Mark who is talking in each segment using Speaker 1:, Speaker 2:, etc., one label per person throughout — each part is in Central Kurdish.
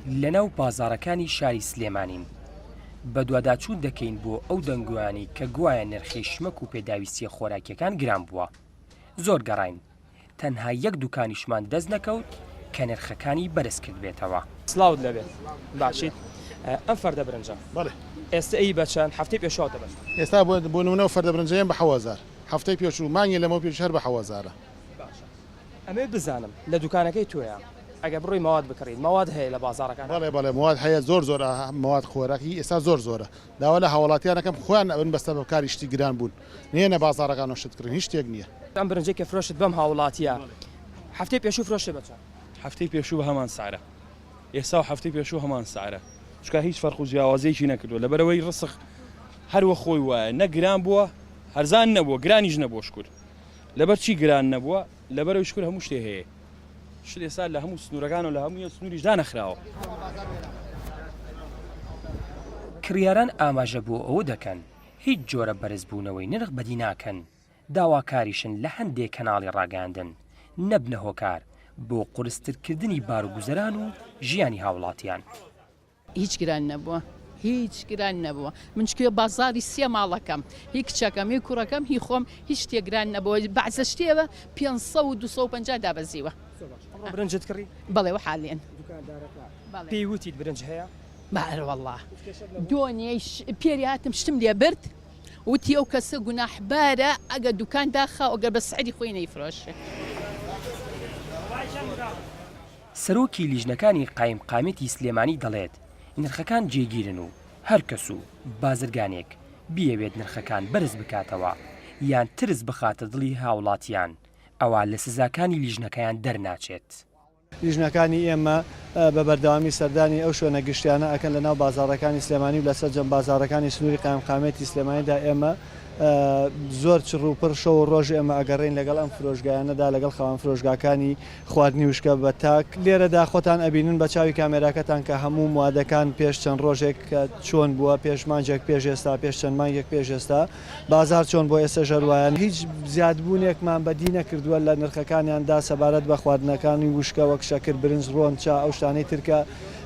Speaker 1: لەناو بازاڕەکانی شاری سلێمانین. بەدواداچوون دەکەین بۆ ئەو دەنگۆیانەی کە گوایە نرخی شمەک و پێداویستییە خۆراکییەکان گران بووە. زۆر گەڕاین، تەنها یەک دوکانیشمان دەست نەکەوت کە نرخەکانی بەرز کردبێتەوە.
Speaker 2: سڵاوت لێبێت باشیت ئەم فەردە برنجە
Speaker 3: بەڵێ.
Speaker 2: ئێستە ئی بە چەند هەفتەی پێشوو هاتە بە چەند؟
Speaker 3: ئێستا بۆ بۆ نمونە ئەو فەردە برنجەیەم بە حەوەزار هەفتەی پێشوو مانگێ لەمەو پێش هەر بە حەوەزارە.
Speaker 2: باشە ئەمەوێت بزانم لە دوکانەکەی تۆیا ئەگەر بڕۆی مەواد بکڕیت مەواد هەیە لە بازاڕەکان؟
Speaker 3: بەڵێ بەڵێ مەواد هەیە زۆر زۆر مەواد خۆراکی ئێستا زۆر زۆرە داوا لە هاوڵاتیان ئەکەم خۆیان ئەبن بە سەبەبکاری شتی گران بوون نەیەنە بازاڕەکان و شت کڕین هیچ شتێک نییە.
Speaker 2: ئەم برنجەی کە فرۆشت بەم هاوڵاتیە هەفتەی پێشوو فرۆشت بە چەند؟
Speaker 4: هەفتەی پێشوو بە هەمان سعرە ئێستا و هەفتەی پێشوو هەمان سعرە چونکە هیچ فەرق و جیاوازیەکی نەکردووە لەبەرئەوەی ڕسق هەر وە خۆی وایە نە گران بووە هەرزان نەبووە گرانیش نەبووە شکور لەبەر چی گران نەبووە لەبەرئەوەی شکور هەموو شتێ هەیە شت ئێستا لە هەموو سنوورەکان و لە هەموو سنووریش دانەخراوە.
Speaker 1: کڕیاران ئاماژە بۆ ئەوە دەکەن، هیچ جۆرە بەرزبوونەوەی نرخ بەدی ناکەن، داواکاریشن لە هەندێ کەناڵی ڕاگەیاندن نەبنە هۆکار بۆ قورسترکردنی باروگوزەران و ژیانی هاوڵاتیان.
Speaker 5: هیچ گران نەبووە هیچ گران نەبووە من چکێ بازاری سێ ماڵەکەم هی کچەکەم هی کوڕەکەم هی خۆم هیچ شتێ گران نەبووە بەعزە شتێوە 500 و 250 دابەزیوە
Speaker 2: ئەمڕۆ برنجت کڕی؟
Speaker 5: بەڵێ وحالێن
Speaker 2: دوکاندارەکە پێی وتیت برنج هەیە؟
Speaker 5: بەڵێ وەڵا دۆنیەی پێری هاتم شتم لێ برد وتی ئەو کەسە گوناحبارە ئەگەر دوکان داخا و ئەگەر بە سعری خۆی نەیفرۆشێ.
Speaker 1: سەرۆکی لیژنەکانی قایمقامیەتی سلێمانی دەڵێت، نرخەکان جێگیرن و هەر کەس و بازرگانێک بیەوێت نرخەکان بەرز بکاتەوە یان ترس بخاتە دڵی هاوڵاتیان ئەوا لە سزاکانی لیژنەکەیان دەرناچێت.
Speaker 6: لیژنەکانی ئێمە بە بەردەوامی سەردانی ئەو شوێنە گشتیانە ئەکەن لە ناو بازاڕەکانی سلێمانی و لە سەرجەم بازاڕەکانی سنووری قایمقامیەتی سلێمانیدا ئێمە زۆر چڕ و پڕ شەو و ڕۆژ ئێمە ئەگەڕێین لەگەڵ ئەم فرۆشگایانەدا لەگەڵ خاوەن فرۆشگاکانی خواردنی وشکە بە تاک لێرەدا خۆتان ئەبینن بە چاوی کامێراکەتان کە هەموو موادەکان پێش چەند ڕۆژێک کە چۆن بووە پێش مانگێک پێش ئێستا پێش چەند مانگێک پێش ئێستا بازاڕ چۆن بووە ئێستەش هەر وایە هیچ زیادبوونێکمان بەدی نەکردووە لە نرخەکانیاندا سەبارەت بە خواردنەکانی وشکە وەک شەکر برنج ڕۆن چا ئەو شتانەی تر کە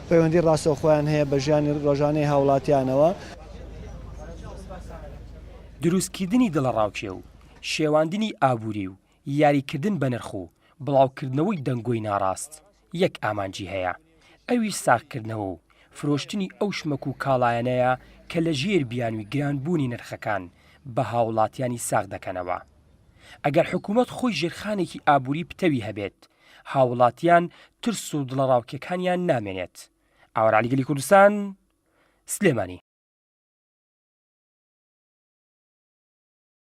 Speaker 6: پەیوەندی ڕاستەوخۆیان هەیە بە ژیانی ڕۆژانەی هاوڵاتیانەوە.
Speaker 1: دروستکردنی دڵەڕاوکێ و شێواندنی ئابووری و یاریکردن بە نرخ و بڵاوکردنەوەی دەنگۆی ناڕاست یەک ئامانجی هەیە، ئەویش ساغکردنەوە و فرۆشتنی ئەو شمەک و کاڵایانەیە کە لە ژێر بیانووی گرانبوونی نرخەکان بە هاوڵاتیانی ساغ دەکەنەوە. ئەگەر حکوومەت خۆی ژێرخانێکی ئابووری پتەوی هەبێت، هاوڵاتیان ترس و دڵەڕاوکێکانیان نامێنێت. ئاوارعەلی گەلی کوردستان، سلێمانی.